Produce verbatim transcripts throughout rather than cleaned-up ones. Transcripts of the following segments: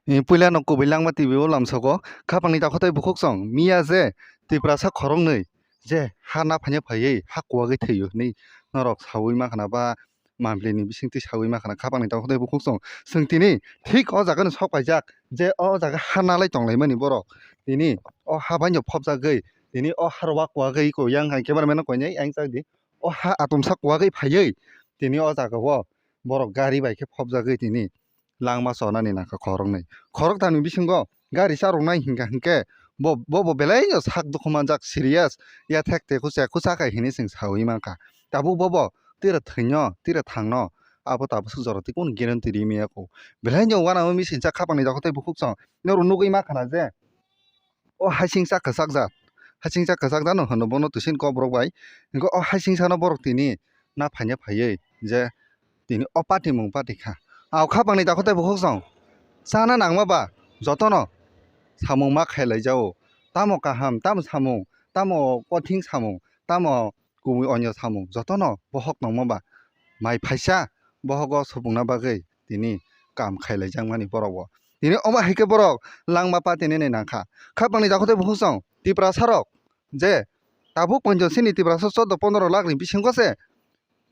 Ni puila no kubui langma T V o lamsogo khapangni takhuk tei bukhuk song miya je Tiprasa khoroknwi je ha naphanya phaiwi ha kuwagwi thwio hinwi norok sawi mankha na ba mambli ni bisingtwi sawi mankha na khapangni takhuk tei bukhuk song. Chwng tini thik o jaga no sok paijak je o jaga ha nalai tonglaimani borok tini o ha baino phobjagwi tini o ha rwak kuwagwi ko yang hai camera man no koinai yang chak di o ha atomsa kuwagwi phaiwi tini o jaga o borok gari bai khe phobjagwi tini langma chonani nangkha khoroknwi. Khoroktham ni bisingo gari charwknai hinkha hinkhe bo, bo, bo belai no sak dukhu manjak, serious, yathek tekhu chekhu chakhai hinwi chwng sawi mankha. Tabuk bobo tira thwino, tira thangno, abo tabuk swk jora tei kunu guarantee rimaya kho. Belai no uanama misi cha khapangni takhuk tei bukhuk song norok nugwi mankha na je o hasingcha kwchakjak, hasingcha kwchakjak no hwno bono twisin kok borok bai. Hinkhe o hasingcha no borok tini naphanya phaiwi je tini o party mung party kha. Ao khapangni takhuk tei bukhuk song chana nangma ba jotono samung ma khailai jao. Tamo kaham, tamo samung, tamo kothing samung, tamo kubui onyo samung jotono bohok nangma ba mai phaisa bohogo supungna bagwi tini kam khailaijakmani borok bo. Tini omo hai khe borok langma party nini nangkha. Khapangni takhuk tei bukhuk song Tiprasa rok je tabuk ponjo sini Tiprasa chordo pondro lakh ni bisingo se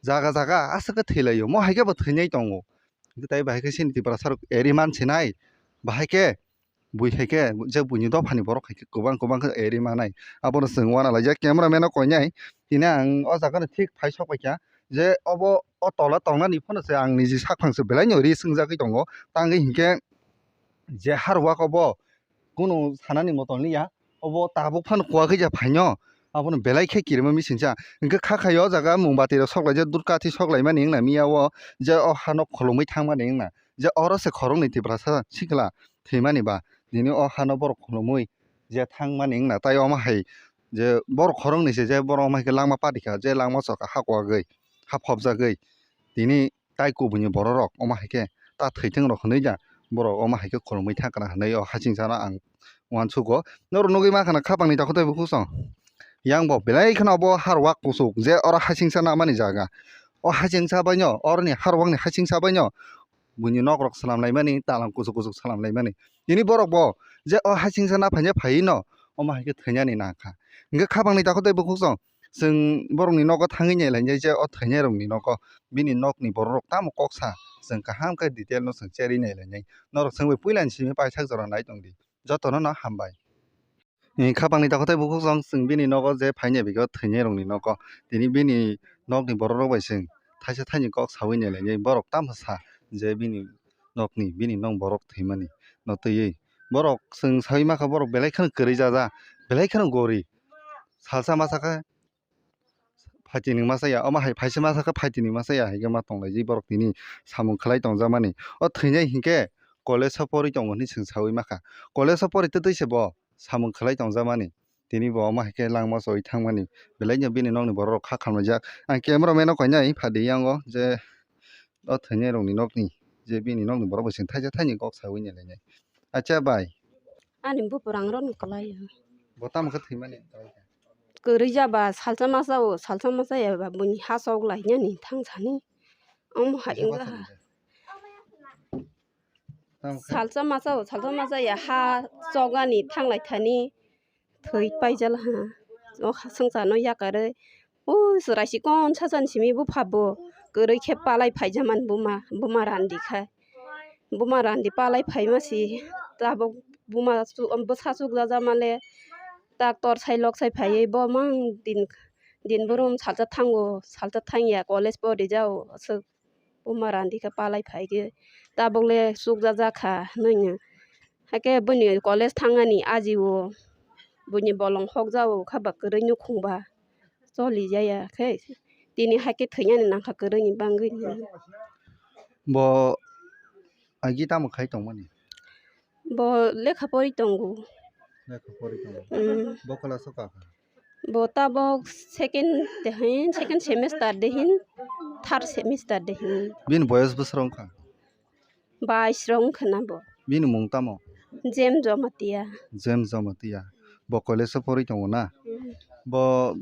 jaga jaga aswk khe thwilaio, mo hai khe bo thwinai tongo. Tei bahai khe sini Tiprasa rok eri man sinai, bahai khe bui hai khe je buini dophani borok hai khe kwbang kwbang khe eri manai. Abono chwng uanalaijak camera man o koinai. Tini ang o jaga no thik phai sok paikha je obo o tola tongnani phano se ang niji sakphang se belai no ri swngjagwi tongo. Tangwi hinkhe je har wak obo kunu sanani motom liya, obo tabuk phano kuwagwi ja phaino, abono belai khe kirima misi cha. Hinkhe kha khaio o jaga mung bati rok sok laijak, dut kathi sok laimani wngna miya o, je o hano khulumui thangmani wngna, je oro se khoroknwi Tiprasa sikla thwimani ba, tini o hano borok khulumui je thangmani wngna, tai omo hai je borok khoroknwi se je borok omo hai khe langma party kha, je langma chokha ha kuwagwi, ha phobjagwi, tini tai kubuni bororok omo hai khe ta thwithwng rok hwnwi da borok omo hai khe khulumui thangkha na hwnwi o hasingsa no ang uansugo. Norok nugwi mankha na khapangni takhuk tei bukhuk song yang bo belai kheno bo har wak kuchuk je oro hasingsa namani jaga. O hasingsa baino, oroni har wakni hasingsa baino buini nok rok salam laimani, talang kuchuk kuchuk salam laimani. Tini borok bo je o hasingsa naphaina phaiwi no omo hai khe thwinani nangkha. Hinkhe khapangni takhuk tei bukhuk song chwng borokni nogo thangwi nailainai je o thwinairokni nogo bini nokni bororok tamo kok sa, chwng kaham khe detail no chwng cherwi nailainai. Norok chwng bai puilani simi paisak jora nai tongdi. Jotono no hambai. Ni khapangni takhuk tei bukhuk song chwng bini nogo je phainai bigo thwinairokni nogo. Tini bini nokni bororok bai chwng thaisa thaini kok sawi nailainai. Borok tamo sa je bini nokni, bini nok borok thwimani no twiwi. Borok chwng sawi mankha borok belai kheno kwrwi jaja, belai kheno gori. Salsa masa khe phaitini masa ya, omo hai phaisa masa khe phaitini masa ya hai khe ma tonglaijak borok tini samung khlai tongjakmani. O thwinai hinkhe college o porwi tongo hinwi chwng sawi mankha. College o porwi twtwi se bo samung khlai tongjakmani. Tini bo omo hai khe langma choi thangmani. Belai no bini nokni borok rok kha khamlaijak. Ang camera man no koinai phadi yango je o thwinai rokni nokni je bini nokni borok bai chwng thaisa thaini kok sawi nailainai. Acha bai. Ani buphang rokno kwlai o. Bo tamo khe thwimani? Kwrwi jaba salsa masa o, salsa masa ya ba buini ha chok lai nani thang sani. Omo hai wngkha ha. Tamo khe? Salsa masa o, salsa masa ya ha chok ani thang lai thani thwi paijal ha. O ha swngcharno yakarwi. O chwrai chikon sachani simi bupha bo kwrwi khe palai phaijamani buma, buma randi khai. Buma randi palai phaima si tabuk buma chu-, bwsa chukjak male doctor sai lok sai phaiwi bo mang din, din brum salsa thango, salsa thangya college pori jao aswk. Buma randi khe palai phaikhe tabukle chukjak kha hwnwi. Hakhe buini college thangani aji o buini bolong hokjao kha ba kwrwi nukhung ba choli jaya khe tini hakhe thwinani nangkha kwrwini bangwi. Bo agi tamo khai tongmani? Bo lekha pori tongo. Lekha pori tongo. Mm. Bo class o kakha? Bo tabok second de hin, second semester de hin, third semester de hin. Bini boyos bwswk wngkha? Bais rok wngkha na bo. Bini mung tamo? James Jamatia. James Jamatia. Bo college o pori tongo na? Mm. Bo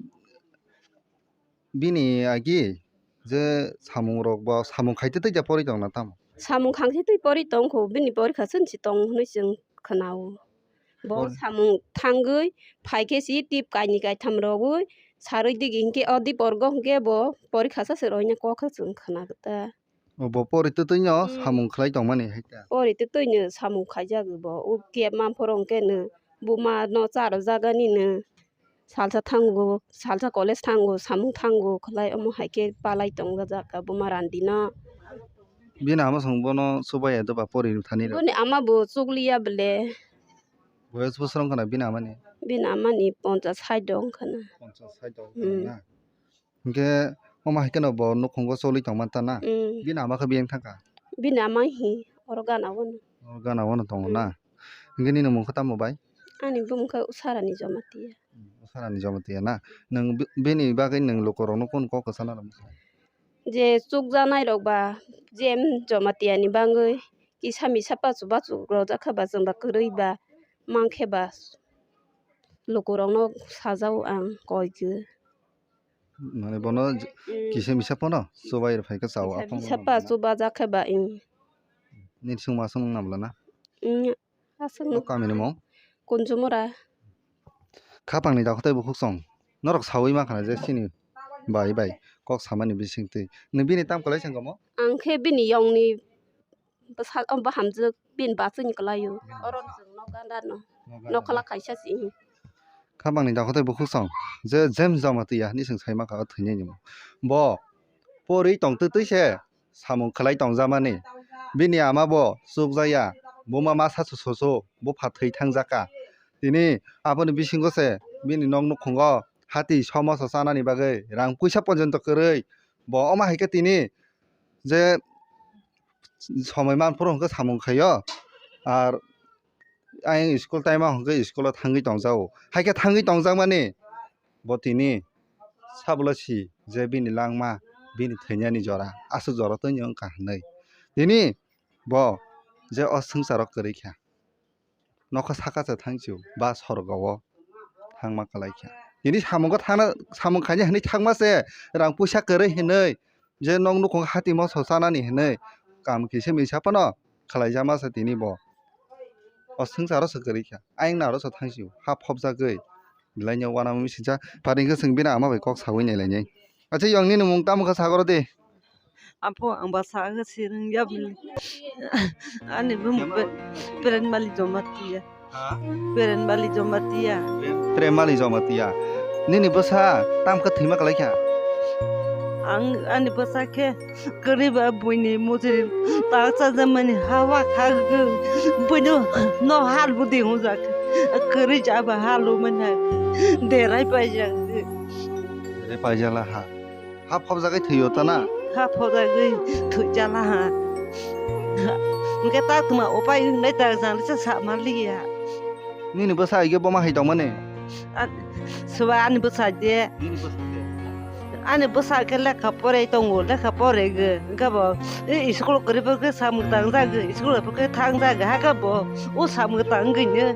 bini agi Je samung rok bo, samung khaite tei ja pori tong na tamo? Samung khangse twi pori tong kho, bini porikha chwng si tong hwnwi chwng khwnao. Bo Por- samung thangwi phaikhe si tip kaini kaitham rogwi sarwi digi hinkhe o dip orgo hinkhe bo porikha sa se roina kokha chwng khwna ta. O bo pori twtwi no Hmm. samung khlai tongmani hai ta. Pori twtwi no samung khaijak bo, o kep man phoro hinkhe no buma no cha rwjagani no. Salsa thango, salsa college thango, samung thango, khlai omo hai khe palai tong jak ka buma randi no. Bini ama song bono chubai ya doba pori thani rok. Boni ama bo chukliya bele. Boyos bosor wngkha na bini ama ni? Bini ama ni ponchas sait dong khana. Ponchas sait dong Hmm. khana. Hinkhe omo hai kheno bo nukhungo choli tong man ta na? Hmm. Bini ama khe biyang thangkha? Bini ama hi oro gana ono. Oro gana ono tongo Hmm. na? Hinkhe nini mung khe tamo bai? Ani bumung khe Usarani Jamatia. Usarani Jamatia na? Nwng bi-, bini bagwi nwng lukurokno kunu kok kwchana rwmani? Je chukjanairok ba J M Jamatia ni bagwi kisa misa pachu bachu rojak khe ba chwng ba kwrwi ba mankhe ba lukurokno sajao ang koi khe. Mane bono j-, Mm. kisa misa phano chubai rw phaikha chao Kisa aphang misa bono pa na. Chubajak khe ba, mm. Nini swngma swngna bwla na? Mm, aswk O no. Kamini mung? Kunjumura. Khapangni dakhotai bukhuk song. Norok sawi mankha na je sini bai bai kok samani bisingtwi. Nwng bini tam kwlai sengkamo? Ang khe bini yongni bwsa-, o bahamjwk bini bachwini kwlaio. Bini Oro bachwk. Chwng nok ganda no. Nok ganda Nokhola no. Kaisa si. Khapangni dakhotai bukhuk song. Je James Jamatia hinwi chwng sai mankha o thwinai ni mung. Bo pori tongtwtwi se samung khlai tongjakmani. Bini ama bo chukjakya, buma masa su su su, bupha thwi thangjakha. Tini aboni bisingo se bini nok nukhungo hati somoso chanani bagwi rang puisa porjonto kwrwi. Bo omo hai khe tini je somoi manphuru hwnkhe samung khaio. Ar ayang school time o hwnkhe school o thangwi tongjago. Hai khe thangwi tongjakmani bo tini sabula si je bini langma, bini thwinani jora, aswk jora tongwi wngkha hwnwi. Tini bo je o swngcharo kwrwi kha. Nokha saka se thangchio ba sorgo o thangma kwlai kha. Tini samungo thangna, samung khaina hwnwi thangma se rang puisa kwrwi hwnwi je nok nukhung hati moso chanani hwnwi kam kisa misa phano khlaijakma se tini bo. O swngcharo se kwrwi kha. Ayang naro se thangchio ha phobjagwi belai no uanama misa pari hwnkhe chwng bini ama bai kok sawi nailainai. Acha yong nini mung tamo khe sagoro de. Apo ang bwsa khe sirwng ya bini. Ani bumung Kemo? Pe-, Peren Mali Jamatia. Ha? Peren Mali Jamatia. Peren Mali Jamatia. Nini bwsa tam khe thwima kwlai kha? Ang ani bwsa khe kwrwi ba buini mujri tak chajamani hawa khagwi buino no hal budi hwnjak. Kwrwi jaba hal manya derai paijak. Derai paijala ha. Ha phobjagwi thwio ta na? Ha phobjagwi thwijala ha. Hwnkhe ta tuma upai wngnai ta jang sa sa manliya. Nini bwsa ige boma hai tongmani? An-, Suba ani bwsa de. Nini bwsa de? Ani bwsa khe lekha porai tongo, lekha porai ge. Hwnkhe bo, e, school kwrwi bo khe samung tangjak ge, school bo khe thangjak ge, hakhe bo o samung tangwi no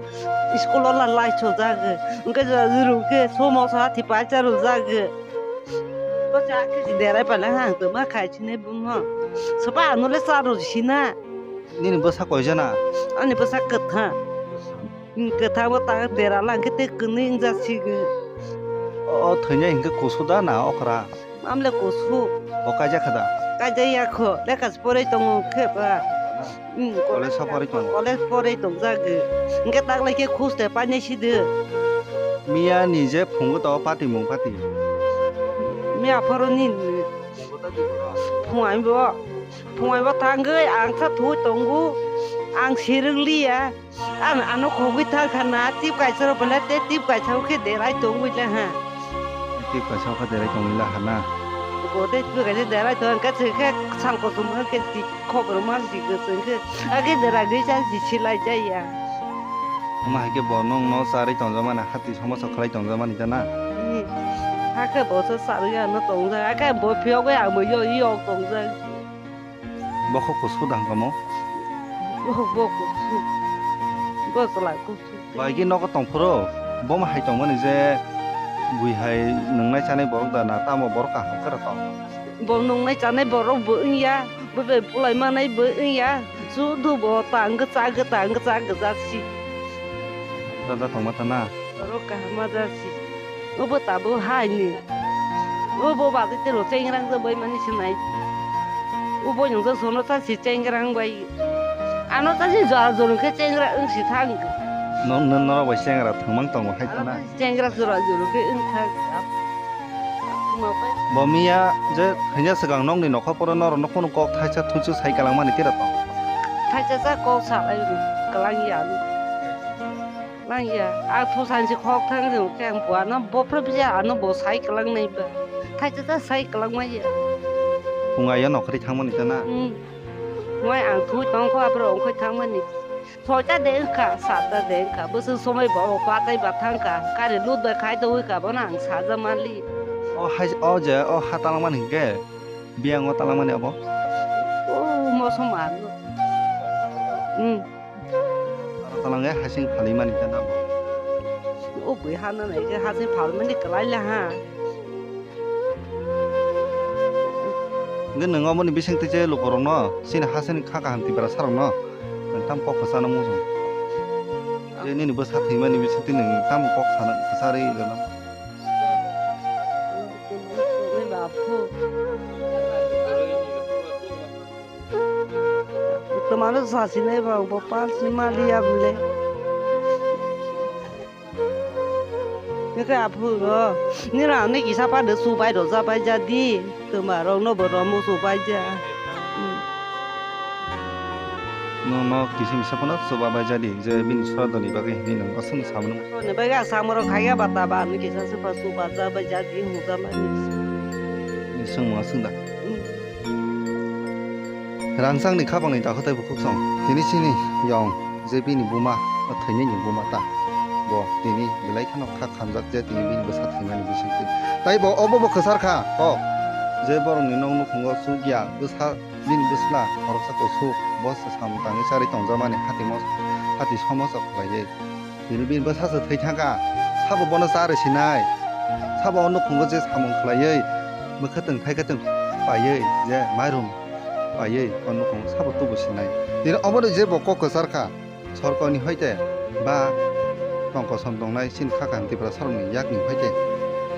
school o la lai chojak ge. Hwnkhe jora juru khe somo sa thipai cha rwjak ge. Bo cha khe derai pala hang tongma khai sini bumho. Soba ano le cha rw sina. Nini bwsa koi jana? Ani bwsa kwthang. Kwthang bo ta dera lang khe te kwnwi wngja sigo. O thwinai hinkhe kusu da na okra? Amle kusu. Bo kaijak kha da? Kaijak ya kho. Lekha se porai tongo khe ba. Hmm, College o porai tongo? College porai tongjago. Hwnkhe taklai khe khus de painai sido. Miya ni je phungo to pati mung pati. Miya phoro ni phungai bo, phungai bo thangwi ang kha thwi tongo. Ang sirwk liya. Ang ano khogwi thang kha na tip kaisa rok belai te tip kaisa khe derai tongwi le ha. Tip kaisa khe derai tongwi la ha na. Bo te tip kaisa derai tong khe se khe sang kosom khe ti khobor ma si kwchwng khe age dera gwi cha si silai cha ya. Ama hai khe bo nong no charwi tongjakmani hati somoso khlai tongjakmani ta na. Ni, hakhe bo se charwi ano tongjak, hakhe bo phiyok bai ang bo yo yok tongjak. Bokhok kusu da hwnkha mo? Bokhok kusu. Bo chwla kusu. Bai khe nogo tongphuru, bomo hai tongmani je bui hai nwngnai chanai borok da na, tamo borok kaham khe rw tong? Bo nungnai chanai borok bo wngya, bo bai bulai manai bo wngya, sudu bo tang kwchak kwtang kwchak kwchak si. Dada tongma ta na? Borok kaham ma ja si. Obo tabuk hai ni. Obo bagwi tei rw chengrang ja bai mani sinai. Obo nung ja sono ta si chengrang bai. Ano ta si jora jora khe chengrang wng si thang. No, no, norok bai chengra thwngmang tongo hai ta na? Chengra jora jora khe wng thang. Bo miya je thwngya swkang nokni nokha poro norokno kunu kok thaisa thuisu sai kwlangmani tira tong? Thaisa sa kok salai kwlangya. Langya. A thusan si khok thang jong khe ang buano bophra bija ano bo sai kwlangnai ba. Thaisa sa sai kwlangmaya. Phunga ya nokhri thangmani ta na? Hmm. Wai ang thui tong kho aphro ongkhoi thangmani. Soita de wngkha, sata de wngkha, bwswk somoi bo o patai ba thangkha, kari lut bai khai tongwi kha, bono ang saja manli. O hai, o je, o ha talangmani hinkhe, biyang o talangmani abo? O mosom ano. Hmm. Aro talange hasing phalimani khe nabo. O bui hana nai khe hasing phalmani kwlai le ha. Hwnkhe nwng oboni bisingtwi je lukurokno, chini hasini kha kaham Tipra sarokno nwng tamo kok kwchana muchung? Je nini bwsa thwimani bisingtwi nwng tamo kok sana kwcharwi rwno? Twmano sasinai ba bo pal si maliya bole. Nokhe aphuru, nini rang ni kisa pa de subai rw ja bai ja di, twma rok no bo romo subai ja. No, no, kisa misa phano suba bai ja di, je bini sora doni bagwi hinwi nang aswk samano. Sora ni bagwi aswk samano khaiya bata ba, ni kisa se pa suba ja bai ja di, hung ja bai ni. Ni swngma swng da. Hmm. Rangchakni khapangni dakhotai bukhuksong, tini chini yong je bini buma, o thwinaini buma ta, bo tini belai kheno kha khamjak je tini bini bwsa thwimani bisingtwi. Tai bo obo bo kwchar kha kok, je borokni nok nukhungo chukya bwsa bini bwsla khoroksa kuchuk, bo se samung tangwi charwi tongjakmani hati mos-, hati somoso khlaiwi. Tini bini bwsa se thwi thangkha, sabo bono cha rw sinai, sabo o nukhungo je samung khlaiwi mwkhwtwng thaikwtwng paiwi je mairum paiwi o nukhung sabo tubu sinai. Tini obono je bo kok kwchar kha, sorkarni hoite ba tong kosom tongnai chini kha kaham Tiprasarokni yakni hoite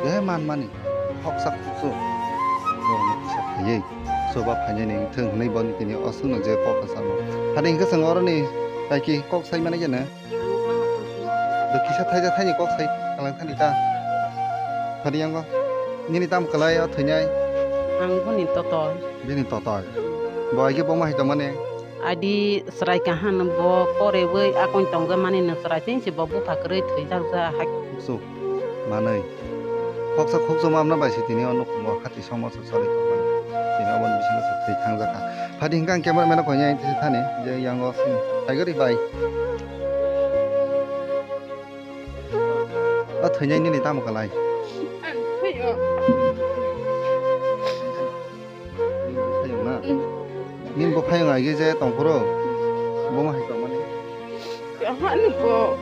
je manmani khoksa khuksu borokno kisa phaiwi chuba phainani wngthung hwnwi boni tini o swngno je kok kwcharno. Hade hwnkhe chwng oroni kaiki kok sai manai jana. Bo kisa thaijak thaini kok sai kalang thani ta. Phadi yango. Nini tamo kwlai o thwinai? Ang boni totoi. Bini totoi. Bo hai khe boma hai tongmani? Adi chwrai kahan bo porewi akon tongjakmani no chwrai tei se bo bupha kwrwi thwijak ja hai. Khuksu manwi. Khoksa khuksu mamna bai se tini o nukhungo hati somoso choli tongmani. Tini oboni bisingo se thwi thangjak kha. Phadi hwnkhe ang camera man no koinai thani je yango sini. Hai gari bai. O thwinai nini tamo kwlai? Ang thwi o. Nini bo phayung na? Mm. Nini bo phayung aigi je tongphuru? Bo ma hai tongmani? Kahani bo.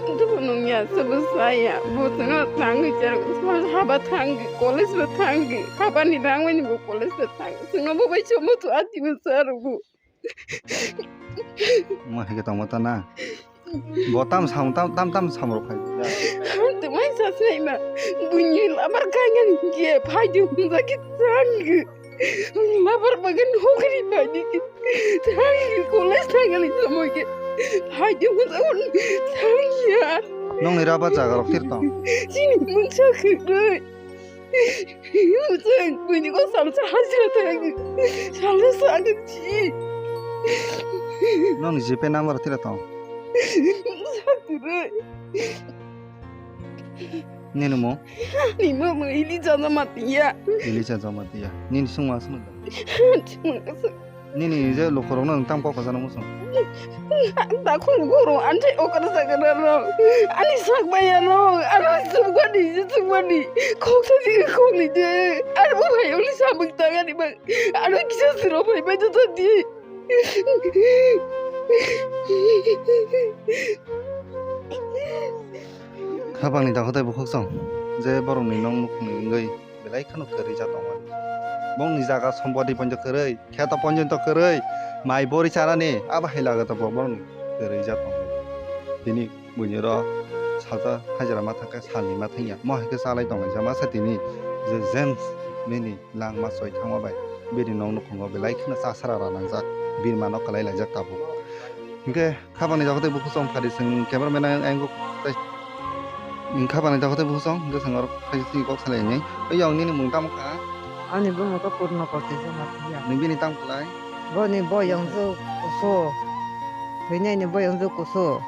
Dubu nungya, subu saya. Bo sino tangwi jar. Haba thangi, college bo thangi. Haba ni rangwini bo college bo thangi. Sino bo bai chomo tu ati bo sarugo. Mo hai khe tongma ta na? Bo tam sam, tam, tam, tam sam rok phai. Tumai sa sai ma. Bunyi labar kanya ke phai di hunja ke thangi. Labar bagan hokri phai di ke thangi. College thangali samoi ke phai di hunja un thangi ya. Nong ni raba jaga rok tir tong. Chini mungsa khiroi. Mungsa, buini ko salsa hajira thangi. Salsa agak chi. Nong ni G P number tira tong. Mungsa khiroi. Nini mo? Ni mo mo ili jana matiya. Ili jana matiya. Nini sungma sunu. Sungma sunu. Nini je lukurokno nwng tamo kok kwchana muchung? Dakhung goro anthai okra sakra rok. Ani sak maya rok. Ano chukmani, chukmani. Khoksa di khokni je. Ano bo phai oli samung tangani bang. Ano kisa siro phai bai jotoni. Khapangni dakhotai bukhuksong. Je borokni nong nukhungni wngwi belai kheno kwrwi ja tongmani. Bongni jaga sompoti ponjo kwrwi, kheto ponjo to kwrwi, mai bori chanani, abo hai laga to bo borokni kwrwi jat tongo. Tini buini oro salsa hajra ma thangkhe salni ma thangya. Mo hai khe chalai tonglaijak masa tini je James bini langma choi thangma bai bini nok nukhungo belai kheno chasara ra nangjak, birma no kwlai laijak tabuk. Hinkhe Khabangni jaga tei bukhuk song phari chwng camera man ang, ang kok tai. Khabangni jaga tei bukhuk song, hwnkhe chwng oro khaisa chini kok salai nai. Oi, yang nini mung tamo kha? Ani bumung khe Purno Koti Jamatia. Nini bini tamo khlai? Boni boyong ju kusu. Thwinaini boyong ju kusu.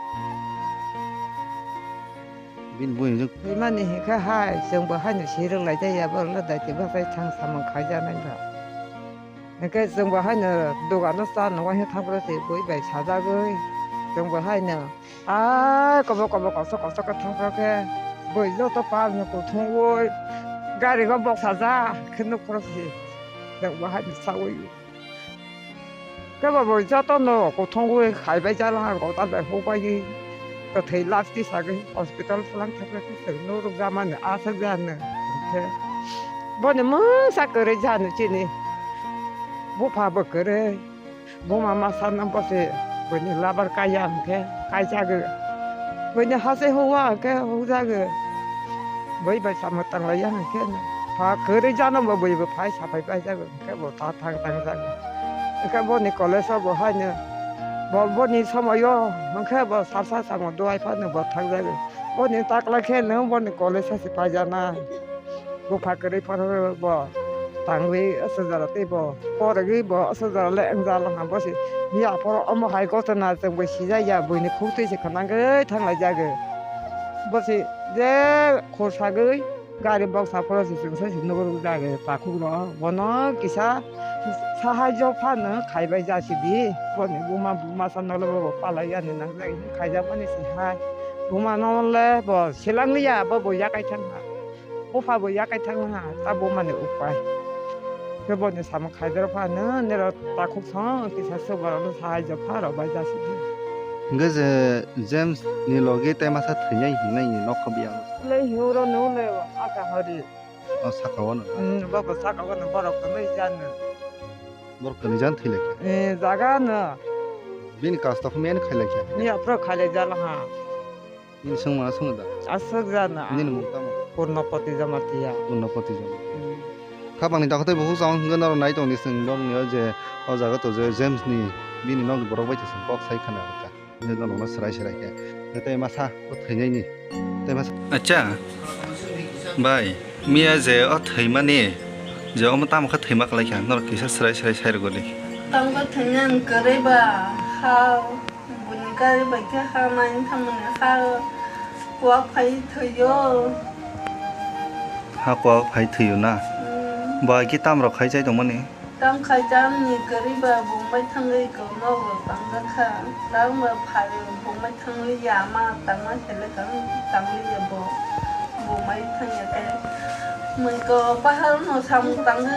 Bini boyong ju. Thwimani hinkhe hai, chwngbo haino sirwk laijak ya, borokno daiti bwsai thang samung khaijaknai ba. Hinkhe chwngbo haino dogano cha nugwi thangphuru se bui bai sajagwi chwngbo haino, a, kobo kobo koso koso khe thangphuru khe bui joto parni kuthungwi gari o boksajak khe nukphuru se chwngbo haino saui. Kebo bui jotono kuthungwi khaibai jala goda bai hukbai. Kwthwi last tisagwi hospital phulang thangkhe chwng nurok jamani aswk jani. Hinkhe boni mungsa kwrwi jani chini bupha bo kwrwi. Buma masa no bosi buini labar kaiya hinkhe kaijagwi. Buini hase huwa hinkhe hujagwi. Bui bai samung tanglaiya hinkhe pha kwrwi jano bo bui bo phai saphai paijagwi. Hinkhe bo ta thang thang jak. Hinkhe boni college o bo haino bo boni somoyo hinkhe bo salsa samo duai phano bo thang jak. Boni takla khe no boni college o se paijaknai. Bupha kwrwi phano bo tangwi aswk jora tei bo porogwi bo aswk jora le wngjalwkha bo se. Ni aphuru omo hai gotona chwng bo sijak ya buini khuk twi se khwnangwi thang laijak. Bo se je khosagwi. Gari boksa phoro se chwng sai se nugo rwjak takhuk rok. Bono kisa sahajyo phano khaibai jasidi. Boni buma buma sanalo bo palai yani nangjak khaijak mani se hai. Buma no le bo selang liya bo bo yakai thang ha. Bupha bo yakai thang ha ta buma ni upai. Khe boni samung khaidar phano nero takhuk song kisa se borok no sahajyo pharo bai jasidi. Hingke je James ni logi tei masa thwinai hingnai ni nokha biyang. Le hiuro no le aka hori. O saka o no. Hmm, bobo saka o no borok kwrwi jani. Borok kwrwi jani thwi lai kha. Eh, jaga no. Bini kasta phumya ni khai lai kha. Ni aphro khai lai jala ha. Bini swngma swngda. Aswk jana. Nini mung tamo? Purnopoti Jamatia. Purnopoti Jamatia. Hmm. Khapangni dakhotai bukhuk chang hwnkhe norok nai tongdi chwng norokni o je o jaga to je James ni bini nokni borok bai tong kok sai khana. Norokno swrai swrai khe. Tei masa o thwinaini. Tei masa. Acha. Bai, miya je o thwimani je omo tamo khe thwima kwlai kha. Norok kisa swrai swrai sai rwgwdi. Tamo thwina kwrwi ba ha buni gari bai khe ha nai thamani ha kuak phai thwiyo. Ha kuak phai thwiyo na? Hmm. Bai khe tam rok khai chai tongmani? Tang khai tamni kwrwi ba bung bai thangwi kok nogo tangjak kha. Tang ba phai bung bai thangwi ya ma tangma sele kang tangwi ya bo. Bung bai thangya khe mui ko pahal no samung tangwi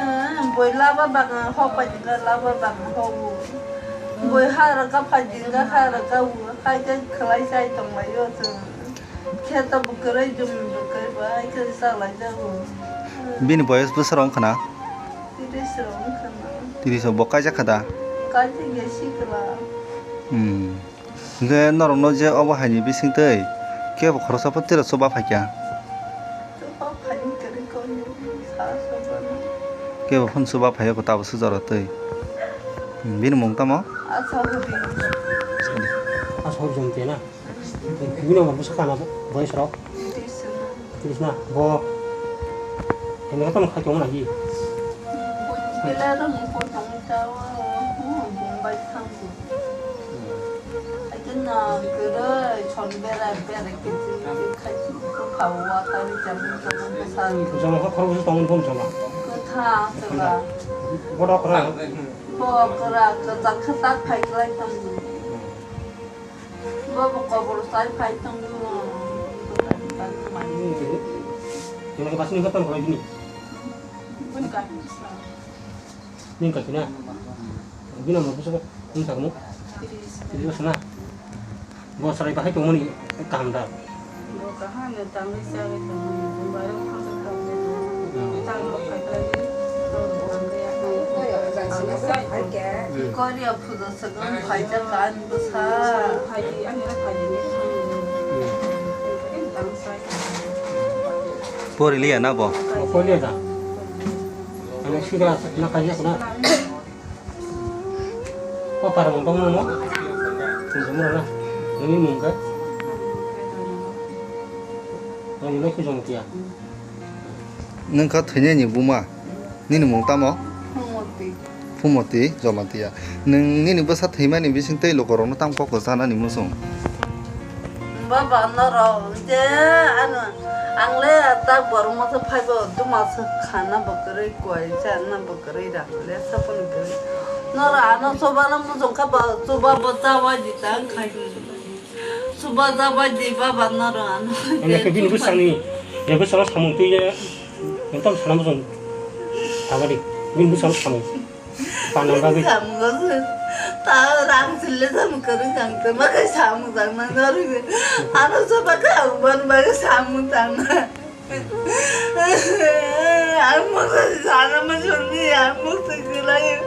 boi laba bang hok pai jingga laba bang hogu. Boi hara ka phai jingga hara ka u hai khe khlai chai tong lai o chwng. Khe to bo kwrwi jumi bo kwrwi ba hai khe sa lai jago. Bini boyos bwswk rok wngkha na? Tiris rok wngkha na. Tiris rok bo kaijak kha da? Kaijak ya sikla. Hmm. Hingke norokno je obo haini bisingtwi kebo khoroksa phano tiro chuba phaikha? Chuba phaini kwrwi kok ni sa sobo no. Kebo phano chuba phaiya kho tabuk sujaro twi. Hmm, bini mung tamo? Asa hudi. Asa hudi jom tena. Bini umor bwswk kana boyes rok? Tiris na. Tiris na. Bo. Hini khe tamo khai tongmani di. Bela rang ko tong ta o. Bung bai thang. Akin na kere chon bera bera ke khai ko khawa ta ni jam ko sa. Jama kha khorok bwswk tongmani bom jama. Ko tha seba. Bodo khorok. Bo kra ka tak kha tak khai klai tam. Bo bo kobor sai phai tongo. Tini ke basni katan koi bini. Bun ka. Ning ka tina. Bini mo busa ning ka mo. Tiris. Tiris na. Bo sarai bahai tongmani kaham da. Bo kaham da tangwi sarai tongmani. Baro kham tangwi. Tang lo khai khai. Korea puja swkang phaijak ani bwsa. Pori liya na bo? Korea da. Ani sigra na kajak na. Ko para mong tong mo. Tunggu mo na. Ini mungka. Ini lo kujong kia. Nwng kha thwinaini buma? Nini mung tamo? Phumoti. Phumoti, Jamatia. Nwng nini bwsa thwimani bising tei lukurokno tamo kok kwchanani muchung? Baba norok je ano ang le tak borok masa phaibo duma se khana bo kwrwi kwai chana bo kwrwi rak le sapon kwrwi. Norok ano chobana muchung kha ba choba bo chawa di ta khai. Suba jaba di baba noro ano. Ane ke bini bwsakni, ya bwsakno samung twi ya, entam sana bwsang. Sabadi, bini bwsakno samung. Panang bagwi. Samung ase. Ta rang sille samung kari jang te ma kai samung jang na nori. Ano suba ka uban bagwi samung jang na. Ang moksa sana ma sonni, ang moksa kulai.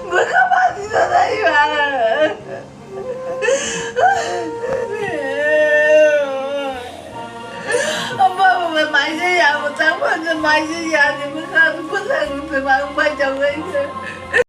Baka pati sana iwa. Baba, maisa ya, bwtang phano maisa ya, ni bwkha bwsang se ma bai jawai se.